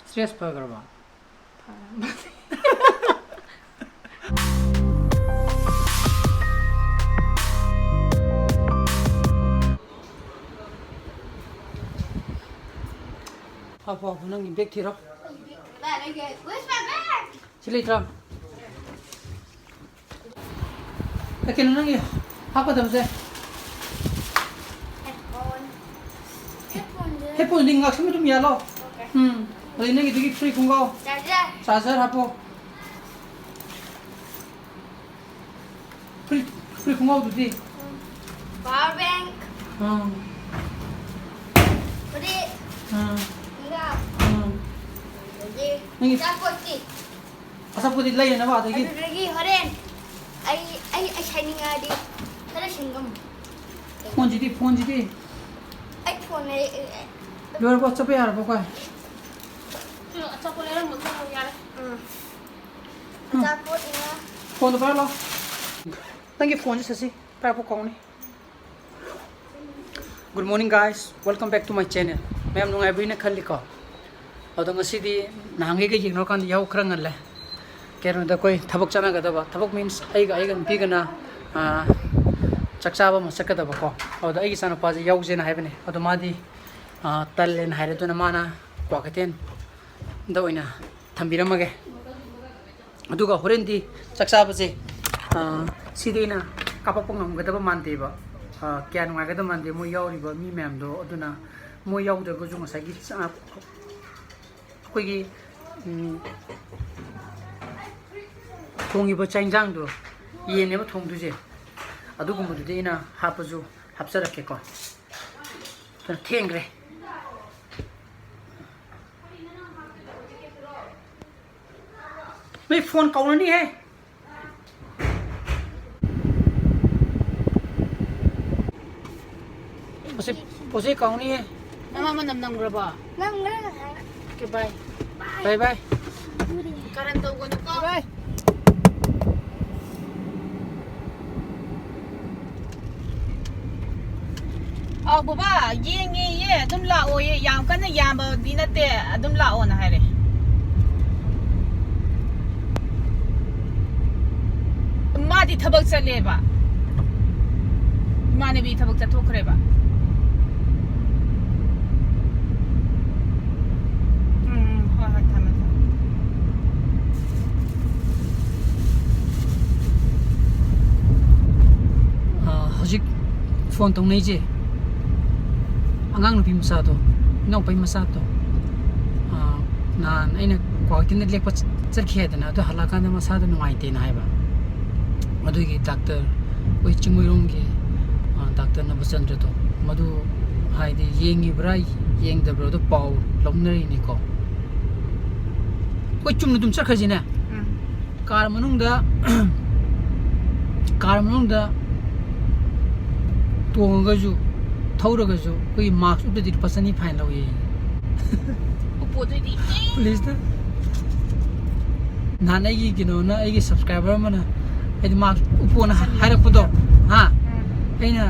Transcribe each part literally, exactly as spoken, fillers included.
Stress ꯐꯈ꯭ꯔꯕ? ꯍꯥꯞꯄꯣ, ꯍꯥꯞꯄꯣ, ꯅꯪꯒꯤ bag ꯊꯤꯔꯣ꯫ Where's my bag? ꯁꯤ ꯂꯩꯇ꯭ꯔꯣ? ꯀꯩꯅꯣ ꯅꯪꯒꯤ ꯍꯥꯞꯀꯗꯕꯁꯦ? Headphone. Headphone ꯁꯦ. Headphone ꯗꯤ ꯉꯥꯛꯁꯝꯗ ꯑꯗꯨꯝ ꯌꯥꯜꯂꯣ꯫ Okay. ꯎꯝ꯫ ꯑꯗꯩ ꯅꯪꯒꯤꯗꯨꯒꯤ ꯐꯨꯔꯤꯠ ꯈꯣꯡꯒ꯭ꯔꯥꯎ. Charger. Charger ꯍꯥꯞꯄꯣ꯫ ꯐꯨꯔꯤꯠ, ꯐꯨꯔꯤꯠ ꯈꯣꯡꯒ꯭ꯔꯥꯎꯗꯨꯗꯤ? Power bank. ꯎꯝ. ꯐꯨꯔꯤꯠ. ꯎꯝ. ꯈꯣꯡꯒ꯭ꯔꯥꯎ. ꯎꯝ. ꯑꯗꯒꯤ ꯅꯪꯒꯤ ꯑꯆꯥꯄꯣꯠꯇꯤ? ꯑꯆꯥꯄꯣꯠꯇꯤ ꯂꯩꯔꯅꯕ ꯑꯗꯒꯤ? ꯑꯗꯨꯗꯒꯤ ꯍꯣꯔꯦꯟ ꯑꯩ, ꯑꯩ, ꯑꯩ ꯁꯥꯏꯅꯤꯡꯉꯛꯑꯗꯤ ꯈꯔ ꯁꯤꯡꯉꯝꯃꯨ꯫ Phone ꯁꯤꯗꯤ, phone ꯁꯤꯗꯤ? ꯑꯩ phone ꯂꯩ, ꯑꯩ, ꯑꯩ ꯂꯣꯏꯔꯕꯣ? ꯆꯠꯄ ꯌꯥꯔꯕꯣ ꯑꯩꯈꯣꯏ? ꯑꯆꯥꯄꯣꯠ ꯂꯩꯔꯝꯃꯣ, ꯆꯠꯂꯣ, ꯌꯥꯔꯦ꯫ ꯎꯝ꯫ ꯎꯝ꯫ ꯑꯆꯥꯄꯣꯠꯅ. Phone ꯗꯣ ꯄꯥꯏꯔꯣ ꯂꯥꯎ꯫ ꯅꯪꯒꯤ phone ꯁꯦ ꯁꯠꯁꯤ ꯄꯥꯏꯔꯛꯄ ꯀꯥꯎꯅꯤ꯫ Good morning guys, welcome back to my channel. ꯃꯌꯥꯝ ꯅꯨꯡꯉꯥꯏꯕꯤꯅ ꯈꯜꯂꯤꯀꯣ꯫ ꯑꯗꯣ ꯉꯁꯤꯗꯤ ꯅꯍꯥꯟꯈꯩꯒ ꯌꯦꯡꯅꯔꯀꯥꯟꯗ ꯌꯥꯍꯧ ꯈꯔ ꯉꯜꯂꯦ꯫ ꯀꯩꯅꯣꯗ ꯑꯩꯈꯣꯏ ꯊꯕꯛ ꯆꯠꯅꯒꯗꯕ, ꯊꯕꯛ means ꯑꯩꯒ, ꯑꯩꯒ ꯅꯨꯄꯤꯒꯅ, ꯑꯥ, ꯆꯥꯛ ꯆꯥꯕ ꯑꯃ ꯆꯠꯀꯗꯕꯀꯣ꯫ ꯑꯗꯣ ꯑꯩꯒꯤ ꯏꯆꯥꯅꯨꯄꯥꯁꯦ ꯌꯥꯎꯁꯦꯅ ꯍꯥꯏꯕꯅꯦ, ꯑꯗꯣ ꯃꯥꯗꯤ, ꯑꯥ, ꯇꯜꯂꯦꯅ ꯍꯥꯏꯔꯦ꯫ ꯑꯗꯨꯅ ꯃꯥꯅ ꯀ꯭ꯋꯥꯀꯩꯊꯦꯜꯗ ꯑꯣꯏꯅ ꯊꯝꯕꯤꯔꯝꯃꯒꯦ꯫ ꯑꯗꯨꯒ ꯍꯣꯔꯦꯟꯗꯤ ꯆꯥꯛ ꯆꯥꯕꯁꯦ, ꯑꯥ, ꯁꯤꯗꯤ ꯑꯩꯅ ꯀꯥꯞꯄꯛꯄ ꯉꯝꯒꯗꯕ ꯃꯥꯟꯗꯦꯕ꯫ ꯑꯥ, ꯀꯌꯥ ꯅꯨꯡꯉꯥꯏꯒꯗꯕ ꯃꯥꯟꯗꯦ ꯃꯣꯏ ꯌꯥꯎꯔꯤꯕ ꯃꯤ ꯃꯌꯥꯝꯗꯣ꯫ ꯑꯗꯨꯅ ꯃꯣꯏ ꯌꯥꯎꯗ꯭ꯔꯒꯁꯨ ꯉꯁꯥꯏꯒꯤ ꯆꯥ-, ꯑꯩꯈꯣꯏꯒꯤ, ꯎꯝ, ꯊꯣꯡꯉꯤꯕ ꯆꯥꯛ ꯏꯟꯖꯥꯡꯗꯣ, ꯌꯦꯟꯅꯦꯕ ꯊꯣꯡꯗꯣꯏꯁꯦ, ꯑꯗꯨꯒꯨꯝꯕꯗꯨꯗꯤ ꯑꯩꯅ ꯍꯥꯞꯄꯁꯨ ꯍꯥꯞꯆꯔꯛꯀꯦꯀꯣ꯫ ꯑꯗꯨꯅ ꯊꯦꯡꯈ꯭ꯔꯦ꯫ ꯅꯣꯏ phone ꯀꯧꯔꯅꯤꯍꯦ꯫ ꯄꯣꯠꯁꯦ, ꯄꯣꯠꯁꯦ ꯀꯧꯅꯤꯍꯦ꯫ ꯅꯃꯥ ꯃꯅꯝ ꯅꯝꯈ꯭ꯔꯕꯣ? ꯅꯝꯈ꯭ꯔꯦ ꯉꯁꯥꯏ꯫ Okay, bye. Bye, bye. ꯀꯔꯟ ꯇꯧꯒꯅꯨꯀꯣ꯫ Bye. ꯑꯧ, ꯕꯕꯥ, ꯌꯦꯡꯉꯦꯌꯦ, ꯑꯗꯨꯝ ꯂꯥꯛꯑꯣꯌꯦ, ꯌꯥꯝ ꯀꯟꯅ ꯌꯥꯝꯕꯗꯤ ꯅꯠꯇꯦ, ꯑꯗꯨꯝ ꯂꯥꯛꯑꯣꯅ ꯍꯥꯏꯔꯦ꯫ ꯊꯕꯛ ꯆꯠꯂꯦꯕ, ꯏꯃꯥꯟꯅꯕꯤ ꯊꯕꯛ ꯆꯠꯊꯣꯛꯈ꯭ꯔꯦꯕ꯫ ꯎꯝ, ꯍꯣꯏ, ꯍꯣꯏ, ꯊꯝꯃꯦ, ꯊꯝꯃꯦ꯫ ꯑꯥ, ꯍꯧꯖꯤꯛ ꯐꯣꯟ ꯇꯧꯅꯩꯁꯦ ꯑꯉꯥꯡ ꯅꯨꯄꯤ ꯃꯆꯥꯗꯣ, ꯏꯅꯥꯎꯄꯥꯒꯤ ꯃꯆꯥꯗꯣ, ꯑꯥ, ꯅꯍꯥꯟ ꯑꯩꯅ ꯒꯨꯋꯥꯍꯥꯇꯤꯗ ꯂꯦꯛꯄ ꯆꯠ-, ꯆꯠꯈꯤ ꯍꯥꯏꯗꯅ, ꯑꯗꯨ ꯍꯜꯂꯛꯑꯀꯥꯟꯗ ꯃꯁꯥꯗꯣ ꯅꯨꯡꯉꯥꯏꯇꯦꯅ ꯍꯥꯏꯕ꯫ ꯑꯗꯨꯒꯤ ꯗꯥꯛꯇꯔ, ꯑꯩꯈꯣꯏ ꯆꯤꯡꯃꯩꯔꯣꯡꯒꯤ, ꯑꯥ, ꯗꯥꯛꯇꯔ ꯅꯕꯆꯟꯗ꯭ꯔꯗꯣ, ꯃꯗꯨ ꯍꯥꯏꯗꯤ ꯌꯦꯡꯉꯤꯕ꯭ꯔꯥ ꯌꯦꯡꯗꯕ꯭ꯔꯥꯗꯣ ꯄꯥꯎ ꯂꯧꯅꯔꯤꯅꯤꯀꯣ꯫ ꯑꯩꯈꯣꯏ ꯆꯨꯝꯅ ꯑꯗꯨꯝ ꯆꯠꯈ꯭ꯔꯁꯤꯅꯦ꯫ ꯎꯝ꯫ ꯀꯥꯔ ꯃꯅꯨꯡꯗ, ꯀꯥꯔ ꯃꯅꯨꯡꯗ ꯇꯣꯡꯉꯒꯁꯨ, ꯊꯧꯔꯒꯁꯨ ꯑꯩꯈꯣꯏꯒꯤ ꯃꯥꯛꯁ ꯎꯞꯇꯗꯤ ꯂꯨꯄꯥ ꯆꯅꯤ ꯐꯥꯏꯟ ꯂꯧꯏ꯫ ꯎꯞꯄꯣꯗꯣꯏꯗꯤ꯫ ꯄꯨꯂꯤꯁꯇ꯫ ꯅꯍꯥꯟ ꯑꯩꯒꯤ ꯀꯩꯅꯣꯅ, ꯑꯩꯒꯤ ꯁꯕꯁꯀ꯭ꯔꯥꯏꯕꯔ ꯑꯃꯅ, ꯍꯥꯏꯗꯤ ꯃꯥꯛꯁ ꯎꯞꯄꯣꯅ ꯍꯥꯏꯔꯛꯄꯗꯣ, ꯍꯥ? ꯎꯝ꯫ ꯑꯩꯅ,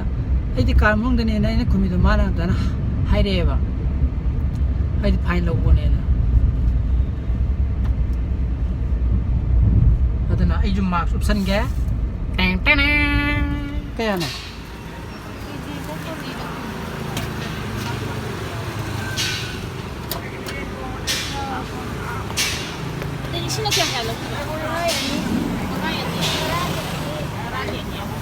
"ꯑꯩꯗꯤ ꯀꯥꯔ ꯃꯅꯨꯡꯗꯅꯦꯅ" ꯑꯩꯅ ꯈꯨꯝꯃꯤꯗꯣ, ꯃꯥꯅ ꯑꯗꯨꯃꯥꯏꯅ ꯍꯥꯏꯔꯛꯑꯦꯕ, "ꯑꯩꯗꯤ ꯐꯥꯏꯟ ꯂꯧꯕꯅꯦꯅ"꯫ ꯑꯗꯨꯅ ꯑꯩꯁꯨ ꯃꯥꯛꯁ ꯎꯞꯁꯟꯒꯦ꯫ ꯇꯦꯡ ꯇꯦꯡ꯫ ꯀꯌꯥꯅꯣ? ꯑꯗꯨꯗꯤ ꯁꯤꯅ ꯀꯌꯥ ꯀꯌꯥ ꯂꯧꯒꯦ? ꯃꯉꯥ ꯑꯅꯤ꯫ ꯇꯔꯥꯒꯤ ꯑꯅꯤ ꯑꯍꯨꯝ꯫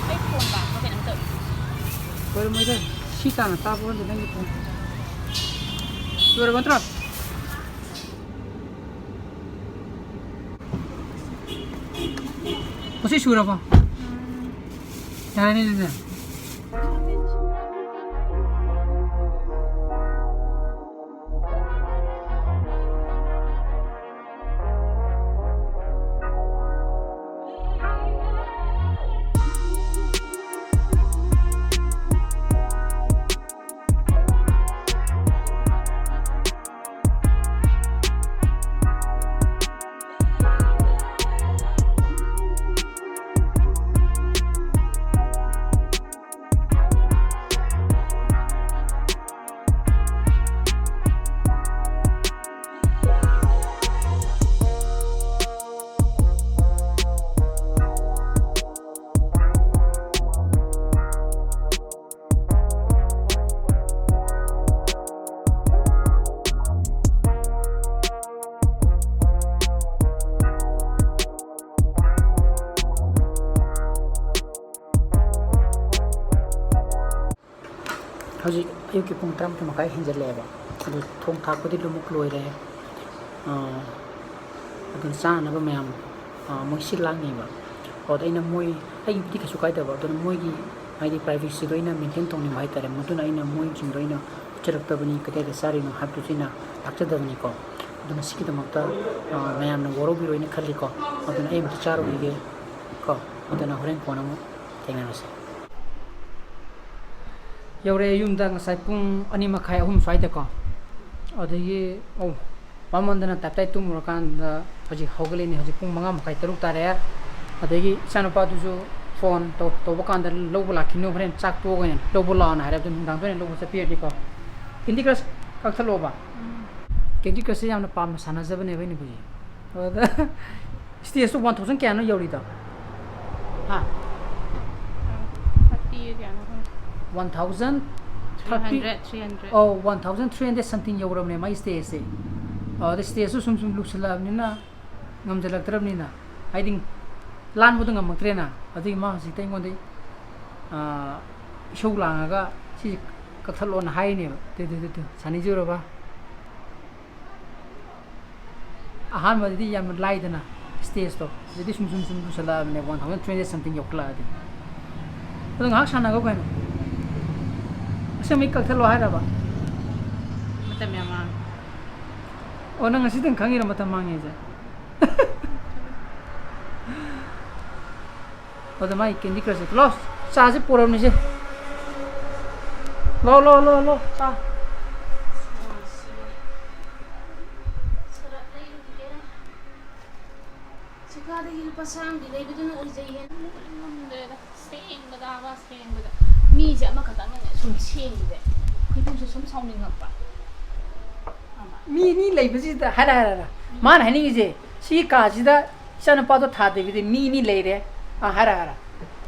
ꯑꯩ ꯐꯣꯟ ꯂꯥꯛꯄ꯭ꯔꯥ ꯀꯩꯅꯣꯝ ꯇꯧꯔꯦ꯫ ꯑꯣꯏꯔꯝꯃꯣꯏꯗ, ꯁꯤ ꯇꯥꯟꯅ ꯇꯥꯕ ꯈꯪꯗꯦ ꯅꯪꯒꯤ ꯐꯣꯟ꯫ ꯂꯣꯏꯔꯕ ꯅꯠꯇ꯭ꯔꯣ? ꯃꯁꯤ ꯁꯨꯔꯕꯣ? ꯌꯥꯔꯅꯤ ꯑꯗꯨꯗꯤ꯫ ꯍꯧꯖꯤꯛ ꯑꯌꯨꯛꯀꯤ ꯄꯨꯡ ꯇꯔꯥꯃꯥꯊꯣꯏ ꯃꯈꯥꯏ ꯍꯦꯟꯖꯜꯂꯛꯑꯦꯕ꯫ ꯑꯗꯨ ꯊꯣꯡ ꯊꯥꯛꯄꯗꯤ ꯂꯣꯏꯅꯃꯛ ꯂꯣꯏꯔꯦ꯫ ꯑꯥ, ꯑꯗꯨꯅ ꯆꯥꯅꯕ ꯃꯌꯥꯝ, ꯑꯥ, ꯃꯣꯏ ꯁꯤꯜ ꯂꯥꯡꯉꯤꯕ꯫ ꯑꯗꯨꯗ ꯑꯩꯅ ꯃꯣꯏ, ꯑꯩꯒꯤꯕꯨꯗꯤ ꯀꯩꯁꯨ ꯀꯥꯏꯗꯕ, ꯑꯗꯨꯅ ꯃꯣꯏꯒꯤ ꯍꯥꯏꯗꯤ privacyꯗꯣ ꯑꯩꯅ maintain ꯇꯧꯅꯤꯡꯕ ꯍꯥꯏꯇꯥꯔꯦ꯫ ꯃꯗꯨꯅ ꯑꯩꯅ ꯃꯣꯏꯁꯤꯡꯗꯣ ꯑꯩꯅ ꯎꯠꯆꯔꯛꯇꯕꯅꯤ, ꯀꯗꯥꯏꯗ ꯆꯥꯔꯤꯅꯣ ꯍꯥꯏꯕꯗꯨꯁꯨ ꯑꯩꯅ ꯂꯥꯛꯆꯗꯕꯅꯤꯀꯣ꯫ ꯑꯗꯨꯅ ꯁꯤꯒꯤꯗꯃꯛꯇ, ꯑꯥ, ꯃꯌꯥꯝꯅ ꯋꯥꯔꯧꯕꯤꯔꯣꯏꯅ ꯈꯜꯂꯤꯀꯣ꯫ ꯑꯗꯨꯅ ꯑꯩ ꯑꯃꯨꯛꯇ ꯆꯥꯔꯨꯈꯤꯒꯦ ꯀꯣ꯫ ꯑꯗꯨꯅ ꯍꯣꯔꯦꯟ ꯀꯣꯟꯅ ꯑꯃꯨꯛ ꯊꯦꯡꯅꯔꯁꯦ꯫ ꯌꯧꯔꯛꯑꯦ ꯌꯨꯝꯗ ꯉꯁꯥꯏ ꯄꯨꯡ ꯑꯅꯤ ꯃꯈꯥꯏ, ꯑꯍꯨꯝ ꯁ꯭ꯋꯥꯏꯗꯀꯣ꯫ ꯑꯗꯒꯤ, ꯑꯣ, ꯋꯥꯃꯟꯗꯅ ꯇꯞꯇꯥꯏ ꯇꯨꯝꯃꯨꯔꯀꯥꯟꯗ ꯍꯧꯖꯤꯛ ꯍꯧꯒꯠꯂꯛꯏꯅꯦ꯫ ꯍꯧꯖꯤꯛ ꯄꯨꯡ ꯃꯉꯥ ꯃꯈꯥꯏ, ꯇꯔꯨꯛ ꯇꯥꯔꯦ꯫ ꯑꯗꯒꯤ ꯏꯆꯥꯅꯨꯄꯥꯗꯨꯁꯨ phone ꯇꯧ-, ꯇꯧꯕ ꯀꯥꯟꯗ ꯂꯧꯕ ꯂꯥꯛꯈꯤꯅꯨ, ꯍꯣꯔꯦꯟ ꯆꯥꯛ ꯇꯣꯛꯑꯒ ꯑꯣꯏꯅ ꯂꯧꯕ ꯂꯥꯛꯑꯣꯅ ꯍꯥꯏꯔꯦ꯫ ꯑꯗꯨ ꯅꯨꯡꯗꯥꯡꯗ ꯑꯣꯏꯅ ꯂꯧꯕ ꯆꯠꯄꯤꯔꯗꯤꯀꯣ꯫ Candy Crush ꯀꯛꯊꯠꯂꯣꯕ꯫ ꯎꯝ꯫ Candy Crushꯁꯦ ꯌꯥꯝꯅ ꯄꯥꯝꯅ ꯁꯥꯟꯅꯖꯕꯅꯦꯕ ꯑꯩꯅ ꯍꯧꯖꯤꯛ꯫ ꯑꯗ stageꯇꯣ one thousand ꯀꯌꯥꯅꯣ ꯌꯧꯔꯤꯗꯣ? ꯍꯥ? Thirty ꯀꯌꯥꯅꯣ ꯈꯪꯗꯦ꯫ One thousand thirty? Three hundred, three hundred꯫ ꯑꯧ, one thousand three hundred something ꯌꯧꯔꯕꯅꯦ ꯃꯥꯏ stageꯁꯦ꯫ ꯑꯗ stageꯁꯨ ꯁꯨꯝ ꯁꯨꯝ ꯂꯨꯁꯜꯂꯛꯑꯕꯅꯤꯅ ꯉꯝꯖꯜꯂꯛꯇ꯭ꯔꯕꯅꯤꯅ, ꯍꯥꯏꯗꯤ ꯂꯥꯟꯕꯗꯣ ꯉꯝꯃꯛꯇ꯭ꯔꯦꯅ꯫ ꯑꯗꯨꯒꯤ ꯃꯥ ꯍꯧꯖꯤꯛꯇ ꯑꯩꯉꯣꯟꯗ, ꯑꯥ, ꯏꯁꯧ ꯂꯥꯡꯉꯒ ꯁꯤꯁꯦ ꯀꯛꯊꯠꯂꯣꯅ ꯍꯥꯏꯔꯤꯅꯦꯕ꯫ ꯇꯨ, ꯇꯨ, ꯇꯨ, ꯇꯨ, ꯁꯥꯟꯅꯤꯁꯦ ꯎꯔꯕ? ꯑꯍꯥꯟꯕꯗꯗꯤ ꯌꯥꯝꯅ ꯂꯥꯏꯗꯅ stageꯇꯣ, ꯍꯧꯖꯤꯛꯇꯤ ꯁꯨꯝ ꯁꯨꯝ ꯁꯨꯝ ꯂꯨꯁꯜꯂꯛꯑꯕꯅꯦ, one thousand three hundred something ꯌꯧꯈꯠꯂꯛꯑꯗꯤ꯫ ꯑꯗꯣ ꯉꯥꯏꯍꯥꯛ ꯁꯥꯟꯅꯈꯣ ꯀꯩꯅꯣ꯫ ꯑꯁꯦꯡꯕꯩ ꯀꯛꯊꯠꯂꯣ ꯍꯥꯏꯔꯕ? ꯃꯇꯝ ꯌꯥꯝ ꯃꯥꯡꯉꯦ꯫ ꯑꯣ, ꯅꯪ ꯉꯁꯤꯗꯪ ꯈꯪꯉꯤꯔꯣ ꯃꯇꯝ ꯃꯥꯡꯉꯦꯁꯦ? ꯑꯗ ꯃꯥꯏ Candy Crushꯁꯦ꯫ ꯂꯥꯎ, ꯆꯥꯁꯦ ꯄꯣꯔꯝꯅꯤꯁꯦ꯫ ꯂꯥꯎ, ꯂꯥꯎ, ꯂꯥꯎ, ꯂꯥꯎ, ꯆꯥ꯫ ꯁꯤꯀꯥꯗꯒꯤ ꯂꯨꯄꯥ ꯆꯥꯝꯃꯒꯤ ꯂꯩꯕꯗꯨꯅ ꯑꯣꯏꯖꯩ ꯍꯦꯟꯅ ꯉꯝꯗ꯭ꯔꯦꯗ꯫ ꯁꯦꯡꯕꯗꯕ, ꯁꯦꯡꯕꯗ꯫ ꯃꯤꯁꯦ ꯑꯃꯈꯛꯇꯪꯅꯅꯦ ꯁꯨꯝ ꯁꯦꯡꯕꯁꯦ꯫ ꯈꯣꯏꯗꯧꯁꯦ ꯁꯨꯝ ꯁꯥꯎꯅꯤꯡꯉꯛꯄ꯫ ꯑꯃ꯫ ꯃꯤ ꯑꯅꯤ ꯂꯩꯕꯁꯤꯗ ꯍꯥꯏꯔ, ꯍꯥꯏꯔ, ꯍꯥꯏꯔ꯫ ꯃꯥꯅ ꯍꯥꯏꯅꯤꯡꯉꯤꯁꯦ, ꯁꯤ ꯀꯥꯁꯤꯗ ꯏꯆꯥꯅꯨꯄꯥꯗꯣ ꯊꯥꯗꯕꯤꯗ ꯃꯤ ꯑꯅꯤ ꯂꯩꯔꯦ꯫ ꯑꯥ, ꯍꯥꯏꯔ, ꯍꯥꯏꯔ꯫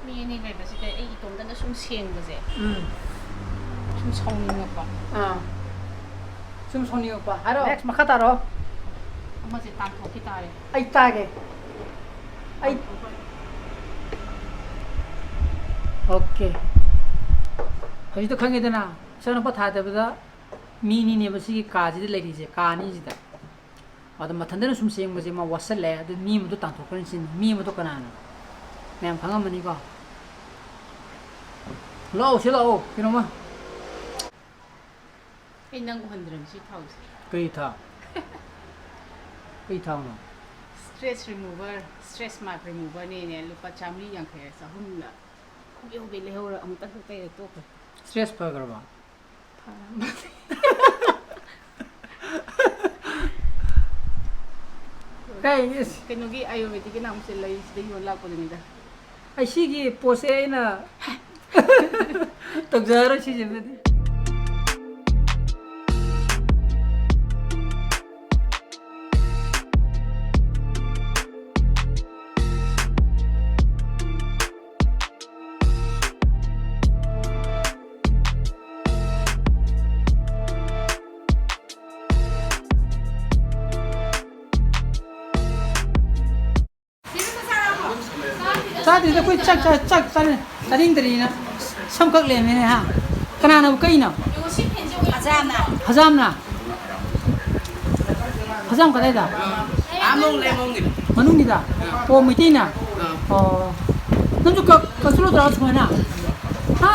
ꯃꯤ ꯑꯅꯤ ꯂꯩꯕꯁꯤꯗ ꯑꯩ ꯏꯇꯣꯝꯇꯅ ꯁꯨꯝ ꯁꯦꯡꯕꯁꯦ꯫ ꯎꯝ꯫ ꯁꯨꯝ ꯁꯥꯎꯅꯤꯡꯉꯛꯄ꯫ ꯑꯥ꯫ ꯁꯨꯝ ꯁꯥꯎꯅꯤꯡꯉꯛꯄ꯫ ꯍꯥꯏꯔꯣ꯫ Next, ꯃꯈꯥ ꯇꯥꯔꯣ꯫ ꯑꯃꯁꯦ ꯇꯥꯟꯊꯣꯛꯈꯤ ꯇꯥꯔꯦ꯫ ꯑꯩ ꯇꯥꯒꯦ꯫ ꯑꯩ, okay꯫ ꯍꯧꯖꯤꯛꯇ ꯈꯪꯉꯦꯗꯅ? ꯏꯆꯥꯅꯨꯄꯥ ꯊꯥꯗꯕꯗ ꯃꯤ ꯑꯅꯤꯅꯦꯕ ꯁꯤꯒꯤ ꯀꯥꯁꯤꯗ ꯂꯩꯔꯤꯁꯦ, ꯀꯥ ꯑꯅꯤꯁꯤꯗ꯫ ꯑꯗꯣ ꯃꯊꯟꯇꯅ ꯁꯨꯝ ꯁꯦꯡꯕꯁꯦ ꯃꯥ ꯋꯥꯁꯜꯂꯦ꯫ ꯑꯗꯨ ꯃꯤ ꯑꯃꯗꯣ ꯇꯥꯟꯊꯣꯛꯈ꯭ꯔꯅꯤ ꯁꯤꯅꯤ꯫ ꯃꯤ ꯑꯃꯗꯣ ꯀꯅꯥꯅꯣ? ꯃꯌꯥꯝ ꯈꯪꯉꯝꯃꯅꯤꯀꯣ꯫ ꯂꯥꯛꯑꯣ, ꯁꯤ ꯂꯥꯛꯑꯣ, ꯀꯩꯅꯣꯝꯃ꯫ ꯑꯩ ꯅꯪ ꯎꯍꯟꯗ꯭ꯔꯕ ꯁꯤ ꯊꯥꯎꯁꯦ꯫ ꯀꯩ ꯊꯥꯎ? ꯀꯩ ꯊꯥꯎꯅꯣ? Stress remover, stress mark removerꯅꯦꯅꯦ, ꯂꯨꯄꯥ ꯆꯥꯃꯔꯤ ꯌꯥꯡꯈꯩ, ꯆꯍꯨꯝꯗ ꯍꯨꯕꯦ ꯍꯨꯕꯦ ꯂꯩꯍꯧꯔ ꯑꯃꯨꯛꯇꯪ ꯈꯛ ꯇꯩꯔ ꯇꯣꯛꯈ꯭ꯔꯦ꯫ Stress ꯐꯈ꯭ꯔꯕ? ꯐꯔꯝꯃꯅꯤ꯫ ꯀꯥꯏ, ꯏꯁ꯫ ꯀꯩꯅꯣꯒꯤ ꯑꯌꯨꯔꯕꯦꯗꯤꯛꯀꯤ ꯅꯍꯥꯟꯃꯨꯛꯁꯦ ꯂꯩ ꯁꯤꯗ ꯌꯣꯟ ꯂꯥꯛꯄꯗꯨꯅꯤꯗ꯫ ꯑꯩ ꯁꯤꯒꯤ ꯄꯣꯠꯁꯦ ꯑꯩꯅ ꯇꯧꯖꯔꯔꯣꯏ ꯁꯤꯁꯤꯃꯗꯤ꯫ ꯆꯥꯗ꯭ꯔꯤꯗ ꯑꯩꯈꯣꯏ ꯆꯥꯛ ꯆꯥ-, ꯆꯥꯛ ꯆꯥꯅ-, ꯆꯥꯅꯤꯡꯗ꯭ꯔꯤꯅ ꯁꯝ ꯀꯛ ꯂꯩꯔꯝꯃꯦꯅꯦ, ꯍꯥ? ꯀꯅꯥꯅꯕꯨ ꯀꯛꯏꯅꯣ? ꯐꯖꯥꯝꯅ꯫ ꯐꯖꯥꯝꯅ? ꯐꯖꯥꯝ ꯀꯗꯥꯏꯗ? ꯑꯥ, ꯃꯅꯨꯡ ꯂꯩ, ꯃꯅꯨꯡꯒꯤꯗ꯫ ꯃꯅꯨꯡꯒꯤꯗ? ꯑꯥ꯫ ꯑꯣ, ꯃꯩꯇꯩꯅ? ꯑꯥ꯫ ꯑꯣ꯫ ꯅꯪꯁꯨ ꯀꯛ-, ꯀꯛꯁꯤꯜꯂꯨꯗ꯭ꯔꯥ ꯁꯨꯃꯥꯏꯅ? ꯍꯥ?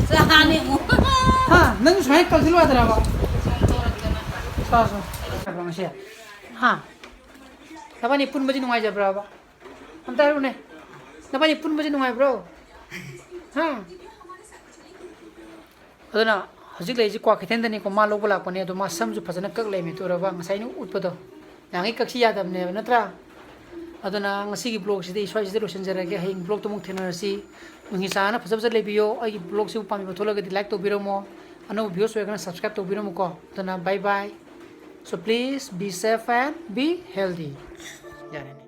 ꯆꯥꯅꯤ ꯑꯃꯨꯛ꯫ ꯍꯥ? ꯅꯪꯁꯨ ꯁꯨꯃꯥꯏꯅ ꯀꯛꯁꯤꯜꯂꯨ ꯌꯥꯗ꯭ꯔꯕ? ꯆꯥꯁꯨ꯫ ꯉꯁꯤ? ꯍꯥ? ꯅꯕꯥꯅꯤ ꯄꯨꯟꯕꯁꯤ ꯅꯨꯡꯉꯥꯏꯖꯕ꯭ꯔꯕ? ꯑꯝꯇ ꯍꯥꯏꯔꯨꯅꯦ꯫ ꯅꯕꯥꯅꯤ ꯄꯨꯟꯕꯁꯤ ꯅꯨꯡꯉꯥꯏꯕ꯭ꯔꯣ? ꯍꯥ? ꯑꯗꯨꯅ ꯍꯧꯖꯤꯛ ꯂꯩꯔꯤꯁꯤ ꯀ꯭ꯋꯥꯀꯩꯊꯦꯜꯗꯅꯤꯀꯣ, ꯃꯥ ꯂꯧꯕ ꯂꯥꯛꯄꯅꯦ꯫ ꯑꯗꯣ ꯃꯥ ꯁꯝꯁꯨ ꯐꯖꯅ ꯀꯛ ꯂꯩꯔꯝꯃꯦ, ꯎꯔꯕ? ꯉꯁꯥꯏ ꯑꯩꯅ ꯎꯠꯄꯗꯣ꯫ ꯅꯍꯥꯟꯒꯩ ꯀꯛꯁꯤ ꯌꯥꯗꯕꯅꯦꯕ, ꯅꯠꯇ꯭ꯔꯥ? ꯑꯗꯨꯅ ꯉꯁꯤꯒꯤ vlogꯁꯤꯗꯤ ꯑꯩ ꯁ꯭ꯋꯥꯏꯁꯤꯗ ꯂꯣꯏꯁꯤꯟꯖꯔꯒꯦ꯫ ꯍꯌꯦꯡ vlogꯇ ꯑꯃꯨꯛ ꯊꯦꯡꯅꯔꯁꯤ꯫ ꯅꯨꯡꯁꯤ ꯆꯥꯟꯅꯅ ꯐꯖ ꯐꯖ ꯂꯩꯕꯤꯌꯣ꯫ ꯑꯩꯒꯤ vlogꯁꯤꯕꯨ ꯄꯥꯝꯕꯤꯕ ꯊꯣꯛꯂꯒꯗꯤ like ꯇꯧꯕꯤꯔꯝꯃꯣ꯫ ꯑꯅꯧꯕ viewers ꯑꯣꯏꯔꯒꯅ subscribe ꯇꯧꯕꯤꯔꯝꯃꯨꯀꯣ꯫ ꯑꯗꯨꯅ bye bye꯫ So please be safe and be healthy. ꯌꯥꯔꯦꯅꯦ꯫